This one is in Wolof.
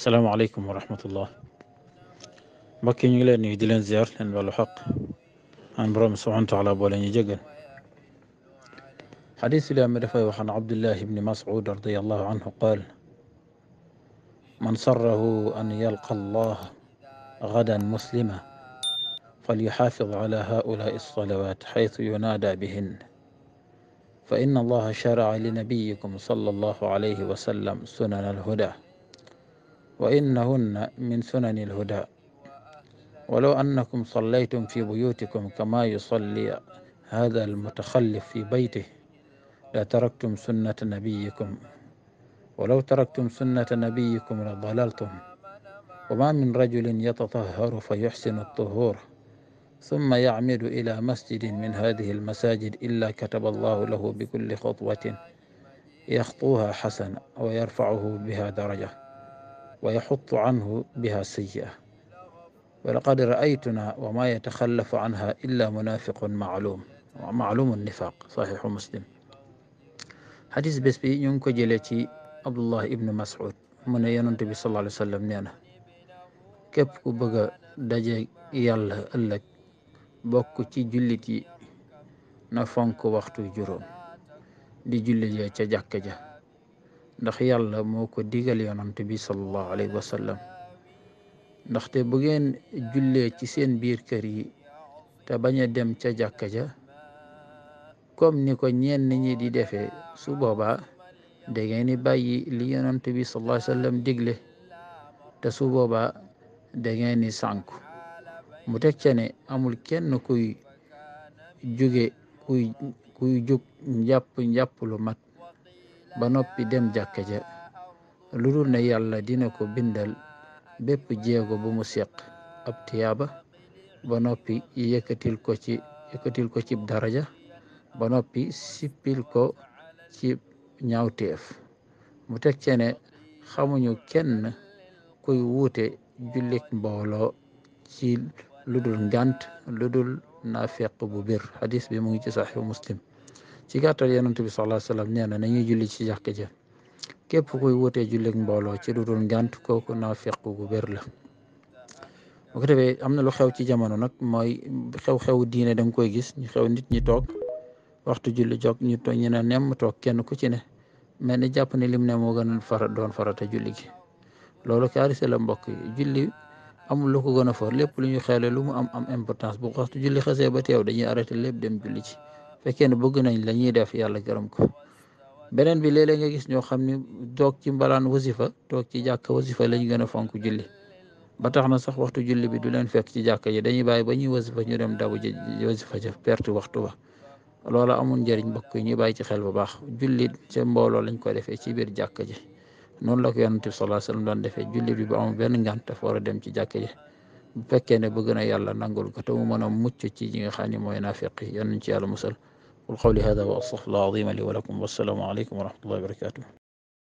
السلام عليكم ورحمة الله. mbokk yi ñu ngi leen nuyu di leen ziar leen wàllu xaq an borom subhanahu wa taala boo leen ñu jégal. xadis bi am dafay wax an Abdullah ibni Mas'ud radiyallahu anhu qaal man sarrahu an yalqa allah gadan muslima falyuxaafid ala haulaai alsalawat xaytu yunaada bihin fa inna allaha sharaca linabiyikum sallallahu alayhi wa sallam sunan alhuda wa innahunna min sunani alhuda ولو أنكم صليتم في بيوتكم كما يصلي هذا المتخلف في بيته لتركتم سنة نبيكم ولو تركتم سنة نبيكم لضللتم وما من رجل يتطهر فيحسن الطهور ثم يعمد إلى مسجد من هذه المساجد إلا كتب الله له بكل خطوة يخطوها حسنة ويرفعه بها درجة ويحط عنه بها سيئة ولقد رأيتنا وما يتخلف عنها إلا منافق معلوم النفاق صحيح مسلم. xadis bés bi ñu ngi ko jëlee ci Abdullah ibnu Mas'ud mu ne yonent bi sallallahu alayhi wa sallam nee na képp ku bëgg a daje yàlla ëllëg bokk ci jullit yi na fonk waxtu juróom di julli jee ca jàkka ja ndax yàlla moo ko digal yonent bi sallallahu alayhi wa sallam. ndaxte bu ngeen jullee ci seen biir kër yi te bañ a dem ca jàkka ja comme ni ko ñenn ñi di defee su boobaa da ngeen di bàyyi li yonent bi sallallahu alayhi wa sallam digle te su boobaa da ngeen di sànku. mu teg ca ne amul kenn kuy jug njàpp lu mat ba noppi dem jàkka ja lu dul ne yàlla dina ko bindal bépp jéego bu mu seq ab tiyaaba ba noppi yëkkatil ko ci daraja ba noppi sippil ko ci ñaawteef. mu teg ce ne xamuñu kenn kuy wuute jullik mbooloo ci lu dul ngànt lu dul naafeq bu bir. xadis bi mu ngi ci saxihu muslim. ci gàttal yonent bi sallallahu alayhi wa sallam nee na nañuy julli ci jàkka ja képp kuy wutee jullik mbooloo ci lu dul ngànt kooku naafeq gu bér la. bu ko defee am na lu xew ci jamono nag mooy xew-xew diine da nga koy gis ñu xew nit ñi toog waxtu julli jog ñu ne nemm toog kenn ku ci ne mel ni jàpp ne lim ne moo gën a doon farata julli gi. loolu kaarise la mbokk yi. julli amul lu ko gën a for. lépp lu ñu xewle lu mu am importance bu waxtu julli xasee ba teew dañuy arrêté lépp dem julli ci fekkee ne bëgg nañ la ñuy def yàlla gërëm ko. beneen bi léeg-léeg nga gis ñoo xam ni toog ci mbalaan wasifa toog ci jàkka wasifa lañ gën a fonk julli ba tax na sax waxtu julli bi du leen fekk ci jàkka yi dañuy bàyyi ba ñuy wasifa ñu dem dabu ji wasifa ja perte waxtu ba. loola amul njëriñ mbokk yi ñu bàyyi ci xel bu baax. julli ca mbooloo lañ ko defee ci biir jàkka ji noonu la ko yonent bi sallallahu alayhi wa sallam doon defee. julli bi bu amul benn ngànt dafa war a dem ci jàkka ji bu fekkee ne bëgg na yàlla nangul ko te mu mën a mucc ci ñi nga xam ne mooy naafiq yi. yal nañ ci yàlla musal. qul qawli hada wa astaghfirullah al-azim li wa lakum. wassalaamu aleykum wa rahmatullahi wa barakatuh.